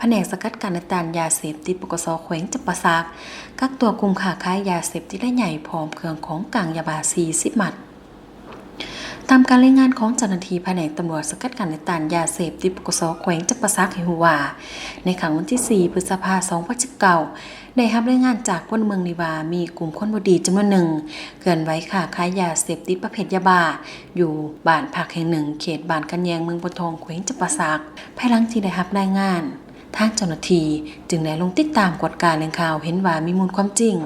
ພະແນກສະກັດກັ້ນ ແລະ ຕ້ານຢາເສບຕິດ ປກສ ແຂວງຈຳປາສັກ ກັກຕົວກຸ່ມຄ້າຂາຍຢາເສບຕິດລາຍໃຫຍ່ ພ້ອມເຄື່ອງຂອງກາງຢາບ້າ ສີ່ສິບ ມັດ. ຕາມການລາຍງານຂອງເຈົ້າໜ້າທີ່ພະແນກຕຳຫຼວດສະກັດກັ້ນ ແລະ ຕ້ານຢາເສບຕິດ ປກສ ແຂວງຈຳປາສັກ ໃຫ້ຮູ້ວ່າ ໃນຄ່ຳວັນທີ ສີ່ ພຶດສະພາ ສອງພັນສິບເກົ້າ ໄດ້ຮັບລາຍງານຈາກພົນເມືອງນີ້ວ່າ ມີກຸ່ມຄົນບໍ່ດີຈຳນວນໜຶ່ງ ເຄື່ອນໄຫວຄ້າຂາຍຢາເສບຕິດປະເພດຢາບ້າ ຢູ່ບ້ານພັກແຫ່ງໜຶ່ງ ເຂດບ້ານກະແຍງ ເມືອງໂພນທອງ ແຂວງຈຳປາສັກ. ພາຍຫຼັງທີ່ໄດ້ຮັບລາຍງານ, ທາງເຈົ້າໜ້າທີ່ຈຶ່ງໄດ້ລົງຕິດຕາມກວດກາແຫຼ່ງຂ່າວ ເຫັນວ່າມີມູນຄວາມຈິງ.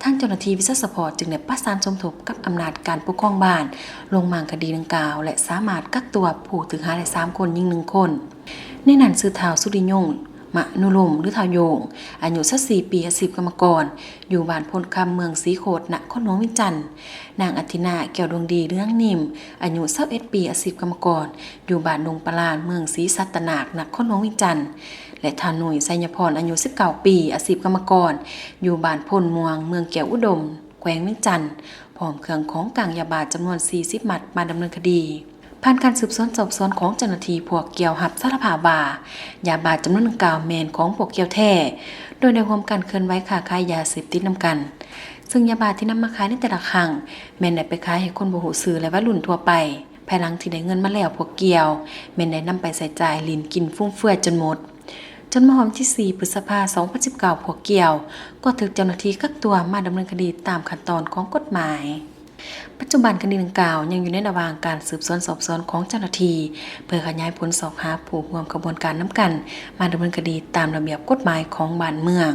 ທາງເຈົ້າໜ້າທີ່ວິຊາສະເພາະຈຶ່ງໄດ້ປະສານສົມທົບກັບອຳນາດການປົກຄອງບ້ານ ລົງມ້າງຄະດີດັ່ງກ່າວ ແລະ ສາມາດກັກຕົວຜູ້ຖືກຫາໄດ້ ສາມ ຄົນ, ຍິງ ໜຶ່ງ ຄົນ. ໃນນັ້ນ ຊື່ ທ້າວ ສຸລິຍົງ ມະນຸລົມ ຫຼື ທ້າວໂຢງ ອາຍຸ ຊາວສີ່ ປີ, ອາຊີບກຳມະກອນ ຢູ່ບ້ານໂພນຄຳ ເມືອງສີໂຄດ ນະຄອນຫຼວງວຽງຈັນ, ນາງ ອາທິນາ ແກ້ວດວງດີ ຫຼື ນາງນິມ ອາຍຸ ຊາວເອັດ ປີ, ອາຊີບກຳມະກອນ ຢູ່ບ້ານດົງປະລານ ເມືອງສີສັດຕະນາກ ນະຄອນຫຼວງວຽງຈັນ ແລະ ທ້າວໜຸ່ຍ ໄຊຍະພອນ ອາຍຸ ສິບເກົ້າ ປີ, ອາຊີບກຳມະກອນ ຢູ່ບ້ານໂພນມ່ວງ ເມືອງແກ້ວອຸດົມ ແຂວງວຽງຈັນ ພ້ອມເຄື່ອງຂອງກາງຢາບ້າຈຳນວນ ສີ່ສິບ ມັດ ມາດຳເນີນຄະດີ. ຜ່ານການສືບສວນສອບສວນຂອງເຈົ້າໜ້າທີ່, ພວກກ່ຽວຮັບສາລະພາບວ່າ ຢາບ້າຈຳນວນດັ່ງກ່າວແມ່ນຂອງພວກກ່ຽວແທ້, ໂດຍໄດ້ຮ່ວມກັນເຄື່ອນໄຫວຄ້າຂາຍຢາເສບຕິດນຳກັນ, ເຊິ່ງຢາບ້າທີ່ນຳມາຂາຍໃນແຕ່ລະຄັ້ງ ແມ່ນໄດ້ໄປຂາຍໃຫ້ຄົນບໍ່ຮູ້ຊື່ ແລະ ໄວລຸ້ນທົ່ວໄປ. ພາຍຫຼັງທີ່ໄດ້ເງິນມາແລ້ວ, ພວກກ່ຽວແມ່ນໄດ້ນຳໄປໃຊ້ຈ່າຍຫຼິ້ນກິນຟຸມເຟືອຍຈົນໝົດ. ຈົນມາຮອດວັນທີ ສີ່ ພຶດສະພາ ສອງພັນສິບເກົ້າ ພວກກ່ຽວກໍຖືກເຈົ້າໜ້າທີ່ກັກຕົວມາດຳເນີນຄະດີຕາມຂັ້ນຕອນຂອງກົດໝາຍ. ປັດຈຸບັນຄະດີດັ່ງກ່າວຍັງຢູ່ໃນລະຫວ່າງການສືບສວນສອບສວນຂອງເຈົ້າໜ້າທີ່ ເພື່ອຂະຫຍາຍຜົນຊອກຫາຜູ້ຮ່ວມຂະບວນການນຳກັນ ມາດຳເນີນຄະດີຕາມລະບຽບກົດໝາຍຂອງບ້ານເມືອງ.